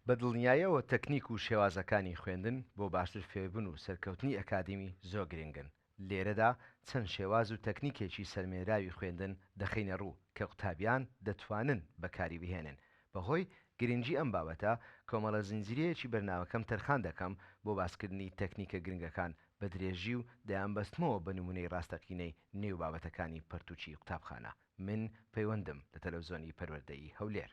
بە دڵنیایەوە تەکنیک و شێوازەکانی خوێندن بۆ باشتر فێربوون و سەرکەوتنی ئەکادیمی زۆر گرنگن، لێرەدا چەند شێواز و تەکنیکێکی سەلمێنراوی خوێندن دەخەینە ڕوو کە قوتابیان دەتوانن بەکاری بهێنن. بەهۆی گرنگی ئەم بابەتە کۆمەڵە زنجیرەیەکی بەرنامەکەم تەرخان دەکەم بۆ باسکردنی تەکنیکە گرنگەکان بە درێژی و دەیانبەستمەوە بە نمونەی ڕاستەقینەی نێو بابەتەکانی پەرتوکی قوتابخانە. من پەیوەندم لە تەلەفزۆنی پەروەردەیی هەولێر.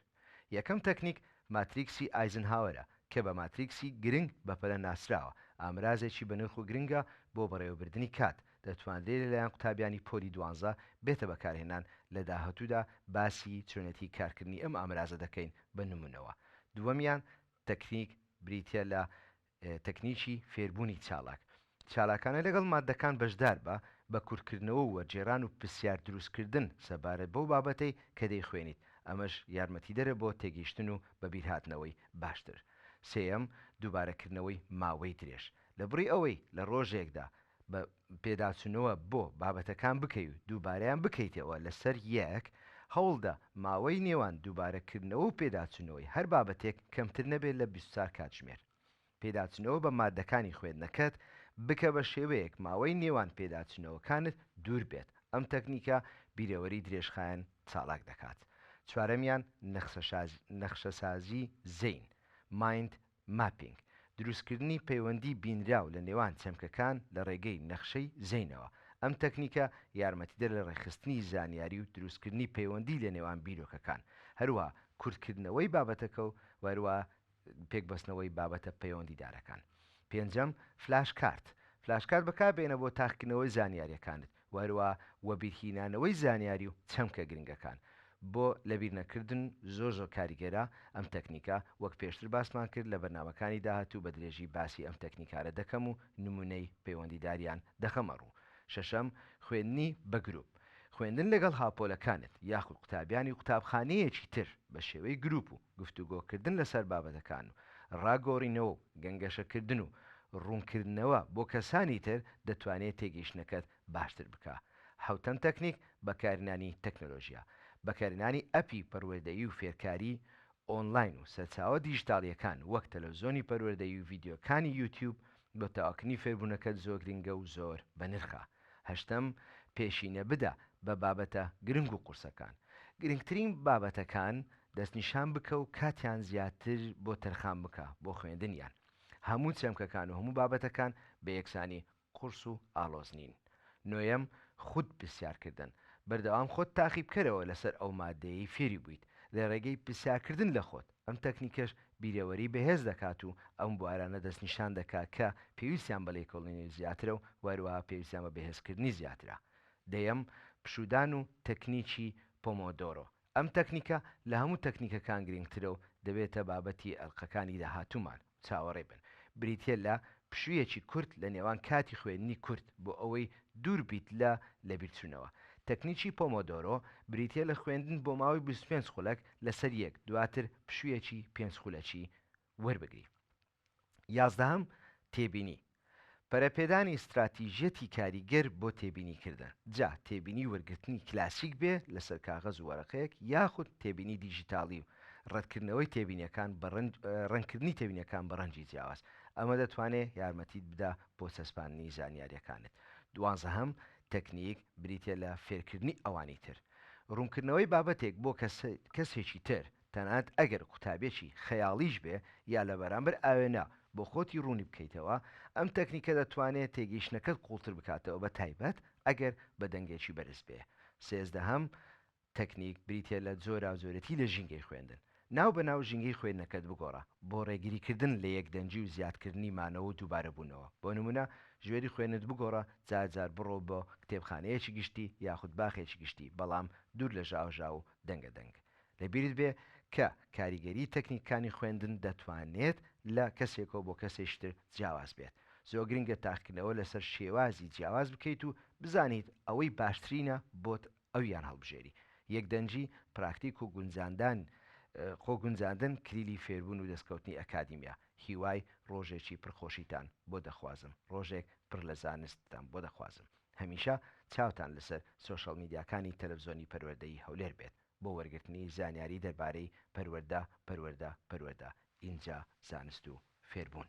یەکەم تەکنیک ماتریکسی ئایزنهاوەرە کە بە ماتریکسی گرنگ بەپەلە ناسراوە، ئامرازێکی بەنرخ و گرنگە بۆ بەڕێوەبردنی کات، دەتوانرێ لەلایەن قوتابیانی پۆلی دوانزە بێتە بەکارهێنان، لە داهاتوودا باسی چۆنێتی کارکردنی ئەم ئامرازە دەکەین بە نمونەوە. دووەمیان تەکنیک بریتیە لە تەکنیکی فێربوونی چالاک. چالاکانە لەگەڵ ماددەکان بەشداربە، بە کورتکردنەوە و وەرگێڕان و پرسیار دروستکردن سەبارەت بەو بابەتەی کە دەیخوێنیت، ئەمەش یارمەتیدەرە بۆ تێگەیشتن و بەبیرهاتنەوەی باشتر. سێیەم، دووبارەکردنەوەی ماوەی درێژ. لەبڕی ئەوەی لە ڕۆژێکدا بە پێداچوونەوە بۆ بابەتەکان بکەی و دووبارەیان بکەیتەوە لەسەر یەک، هەوڵدە ماوەی نێوان دووبارەکردنەوە و پێداچوونەوەی هەر بابەتێک کەمتر نەبێت لە 24 کاتژمێر. پێداچوونەوە بە ماددەکانی خوێندنەکەت بکە بە شێوەیەک ماوەی نێوان پێداچوونەوەکانت دوور بێت، ئەم تەکنیکە بیرەوەری درێژخایەن چالاک دەکات. چوارەمیان نەخشەسازی زەین، Mind Mapping، دروستکردنی پەیوەندی بینراو لە نێوان چەمکەکان لە ڕێگەی نەخشەی زەینەوە. ئەم تەکنیکە یارمەتیدەرە لە ڕێکخستنی زانیاری و دروستکردنی پەیوەندی لە نێوان بیرۆکەکان، هەروەها کورتکردنەوەی بابەتەکە و هەروەها پێکبەستنەوەی بابەتە پەیوەندیدارەکان. پێنجەم، فلاش کارت. فلاش کارت بەکاربهێنە بۆ تاقیکردنەوەی زانیارییەکانت و هەروەها وەبیرهینانەوەی زانیاری و چەمکە گرنگەکان. بۆ لەبیرنەکردن زۆر زۆر کاریگەرە ئەم تەکنیکە، وەک پێشتر باسمان کرد لە بەرنامەکانی داهاتوو بە درێژی باسی ئەم تەکنیکانە دەکەم و نمونەی پەیوەندیداریان دەخەمە ڕوو. شەشەم، خوێندنی بە گروپ. خوێندن لەگەڵ هاوپۆلەکانت یاخود قوتابیانی قوتابخانەیەکی تر بە شێوەی گروپ و گفتوگۆکردن لەسەر بابەتەکان و ڕاگۆڕینەوە و گەنگەشەکردن و ڕوونکردنەوە بۆ کەسانی تر دەتوانێت تێگەیشتنەکەت باشتر بکا. حەوتەم تەکنیک، بەکارهێنانی تەکنەلۆژیا. بەکارهێنانی ئەپی پەروەردەیی و فێرکاری ئۆنلاین و سەرچاوە دیجیتاڵییەکان وەک تەلەفزیۆنی پەروەردەیی و ڤیدیۆکانی یوتیوب بۆ تەواوکردنی فێربوونەکەت زۆر گرنگە و زۆر بەنرخە. هەشتەم، پێشینە بدە بە بابەتە گرنگ و قورسەکان. گرنگترین بابەتەکان دەستنیشان بکە و کاتیان زیاتر بۆ تەرخان بکە بۆ خوێندنیان. هەموو چەمکەکان و هەموو بابەتەکان بە یەکسانی قورس و ئاڵۆز نین. نۆیەم، خود پرسیارکردن، بەردەوام خۆت تاقیبکەرەوە لەسەر ئەو ماددەیەی فێری بوویت، لە ڕێگەی پرسیارکردن لە خۆت، ئەم تەکنیکەش بیرەوەری بەهێز دەکات و ئەم بوارانە دەستنیشان دەکات کە پێویستیان بە لێکۆڵینەوەی زیاترە و هەروەها پێویستیان بە بەهێزکردنی زیاترە. دەیەم، پشوودان و تەکنیکی پۆمۆدۆرۆ، ئەم تەکنیکە لە هەموو تەکنیکەکان گرنگترە و دەبێتە بابەتی ئەڵقەکانی داهاتوومان، چاوەڕێ بن. بریتییە لە پشوویەکی کورت لە نێوان کاتی خوێندنی کورت بۆ ئەوەی دوور بیت لە لەبیرچوونەوە. تەکنیکی پۆمۆدۆرۆ بریتییە لە خوێندن بۆ ماوەی 25 خولەک لەسەر یەک، دواتر پشوویەکی پێنج خولەکی وەربگری. یازدەهەم، تێبینی. پەرەپێدانی ستراتیژیەتی کاریگەر بۆ تێبینیکردن، جا تێبینی وەرگرتنی کلاسیک بێ لەسەر کاغەز و وەرەقەیەک یاخود تێبینی دیجیتاڵی و ڕەتکردنەوەی تێبینیەکان بە ڕەنگکردنی تێبینیەکان بە ڕەنگی جیاواز. ئەمە دەتوانێ یارمەتیت بدا بۆ چەسپاندنی زانیاریەکانت. دوانزەهەم، تەکنیک بریتیە لە فێرکردنی ئەوانی تر. ڕوونکردنەوەی بابەتێک بۆ کەسێکی تر تەنانەت ئەگەر قوتابیەکی خەیاڵیش بێ یا لە بەرامبەر ئاوێنە بۆ خۆتی ڕوونی بکەیتەوە، ئەم تەکنیکە دەتوانێ تێگەیشتنەکەت قووڵتر بکاتەوە بە تایبەت ئەگەر بە دەنگێکی بەرز بێ. سێزدەهەم تەکنیک بریتیە لە جۆراوجۆرێتی لە ژینگەی خوێندن. ناو بە ناو ژینگەی خوێندنەکەت بگۆڕە بۆ ڕێگریکردن لە یەکدەنگی و زیادکردنی مانەوە و دووبارەبوونەوە. بۆ نموونە ژوێری خوێندنت بگۆڕە، جار جار بڕۆ بۆ کتێبخانەیەکی گشتی یاخود باخێکی گشتی بەڵام دوور لە ژاوەژاو و دەنگەدەنگ. لەبیرت بێ کە کاریگەری تەکنیکەکانی خوێندن دەتوانێت لە کەسێکەوە بۆ کەسێکی تر جیاواز بێت. زۆر گرنگە تاقیکردنەوە لەسەر شێوازی جیاواز بکەیت و بزانیت ئەوەی باشترینە بۆت ئەویان هەڵبژێری. یەکدەنگی، پراکتیک و گونجاندان خۆ گونجاندن کلیلی فێربوون و دەستکەوتنی ئەکادیمیە. هیوای ڕۆژێکی پڕ خۆشیتان بۆ دەخوازم. ڕۆژێک پڕ لە زانستتان بۆ دەخوازم. هەمیشە چاوتان لەسەر سۆشیاڵ میدیاکانی تەلەفزۆنی پەروەردەیی هەولێر بێت. بۆ وەرگرتنی زانیاری دەربارەی پەروەردە، پەروەردە، پەروەردە، ئینجا زانست و فێربوون.